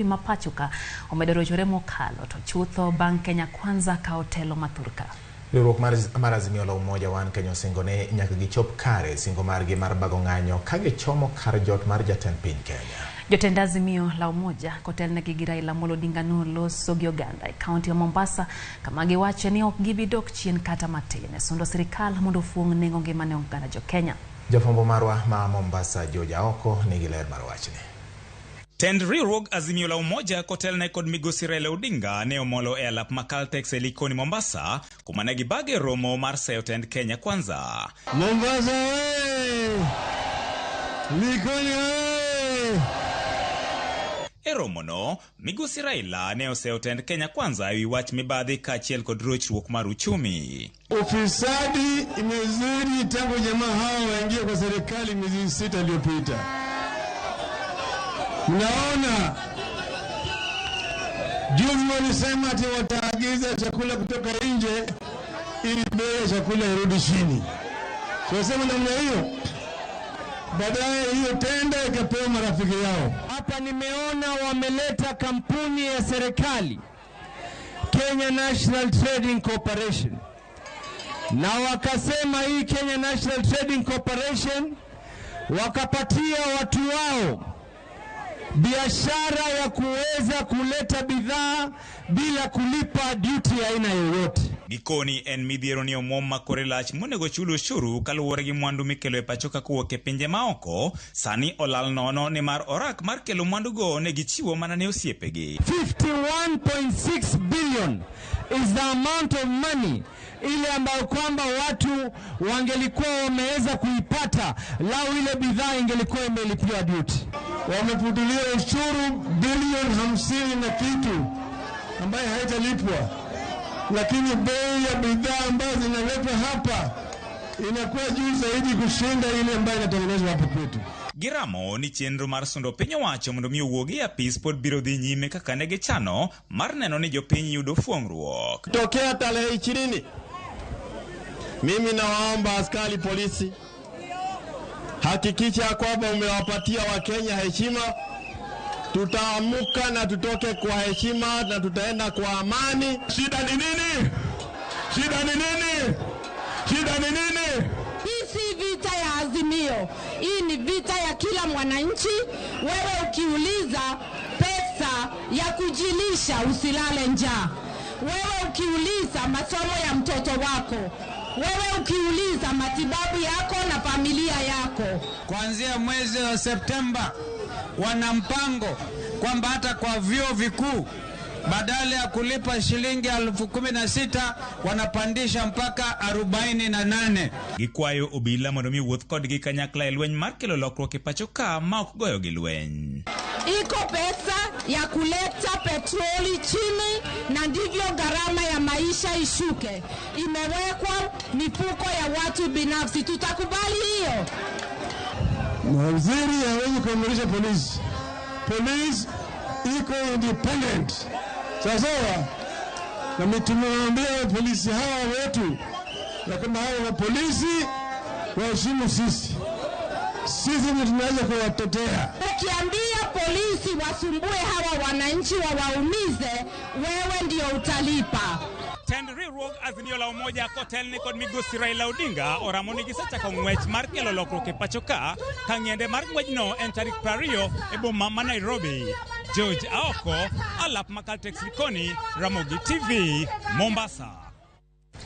Ma pachoka omedo rochore mokalo to chutho bang' Kenya Kwanza kawo telo mathurka. Riwruok mar Azimio la Umoja One Kenya osingo ni nyaka gichop kare singo margi mar bago ng'anyo ka gichomo kar jot mar jatend piny Kenya. Jotend Azimio la Umoja kotelnegi gi Raila Amolo Odinga noloso gi oganda e kaunti ma Mombasa kama giwache ni ok gibi dok chien kata matin e sundo sirikal mondo ofuong' nengo ngima ne oganda jo Kenya. Jafwambo marwa ma Mombasa George Aoko nigi ler mar wachni. Tend riwruog Azimio la Umoja kotelne kod migosi Raila Odinga ne omolo e alap ma Caltex e Likoni Mombasa kuma ne gibage romo mar seyo tend Kenya Kwanza. Mombasa oye! Likoni oye! E romono, migosi Raila ne oseyo tend Kenya Kwanza ewi wach mibadhi kaachiel kod rochruok mar uchumi. Ufisadi imezidi tangu jamaa hawa waingie kwa serikali miezi 6 iliyopita. Mnaona juzi walisema ati wataagiza chakula kutoka nje ili bei ya chakula irudi chini. Tunasema namna hiyo, baadaye hiyo tenda ikapewa marafiki yao. Hapa nimeona wameleta kampuni ya serikali Kenya National Trading Corporation, na wakasema hii Kenya National Trading Corporation wakapatia watu wao biashara ya kuweza kuleta bidhaa bila kulipa duty aina yoyote. Gikoni en midhiero ni omuom ma kore lach monego chul ushuru kaluwore gi mwandu mikelo e pacho ka kowuok e pinje maoko sani olal nono nimar orak mar kelo mwandugo ne gichiwo mana ne osiepegi. 51.6 billion is the amount of money ile ambayo kwamba watu wangelikuwa wameweza kuipata lau ile bidhaa ingelikuwa imelipiwa duty. Wameputulia ushuru bilioni 50 na kitu ambayo haitalipwa, lakini bei ya bidhaa ambazo zinaletwa hapa inakuwa juu zaidi kushinda ile ambayo inatengenezwa hapa kwetu. Giramo ni chenro mar sundo piny owacho mondo mi owuog e apis pod biro dhi nyime kaka ne gichano mar neno ni jopiny yudo fuong'ruok. Tokea tarehe 20, mimi nawaomba askari polisi, hakikisha kwamba umewapatia Wakenya heshima. Tutaamuka na tutoke kwa heshima na tutaenda kwa amani. Shida ni nini? Shida ni nini? Shida ni nini? Hii si vita ya Azimio, hii ni vita ya kila mwananchi. Wewe ukiuliza pesa ya kujilisha usilale njaa, wewe ukiuliza masomo ya mtoto wako, wewe ukiuliza matibabu yako na familia yako. Kuanzia mwezi wa Septemba wana mpango kwamba hata kwa vyuo vikuu badala ya kulipa shilingi 16,000 wanapandisha mpaka 48. Gikwayo obila mondo mi owuoth kodgi kanyakla e lweny mar kelo lokruok e pacho ka ma ok goyo gi lweny. Iko pesa ya kuleta petroli chini na ndivyo gharama ya maisha ishuke. Imewekwa mifuko ya watu binafsi. Tutakubali hiyo? Waziri hawezi kuamrisha polisi. Polisi iko independent. Sawa? Na tumewaambia polisi hawa wetu na kama hawa wa polisi waheshimu sisi. Sisi ndio tunaweza kuwatetea. Ukiambia polisi wasumbue hawa wananchi wawaumize, wewe ndio utalipa. Tend riwruog Azimio la Umoja kotelne kod migosi Raila Odinga oramo ni gisechako ng'wech mar kelo lokruok e pacho ka ng'iende mar ng'wechno en tarik 20 e boma ma Nairobi. George Aoko, alap ma Caltex Likoni, Ramogi TV, Mombasa.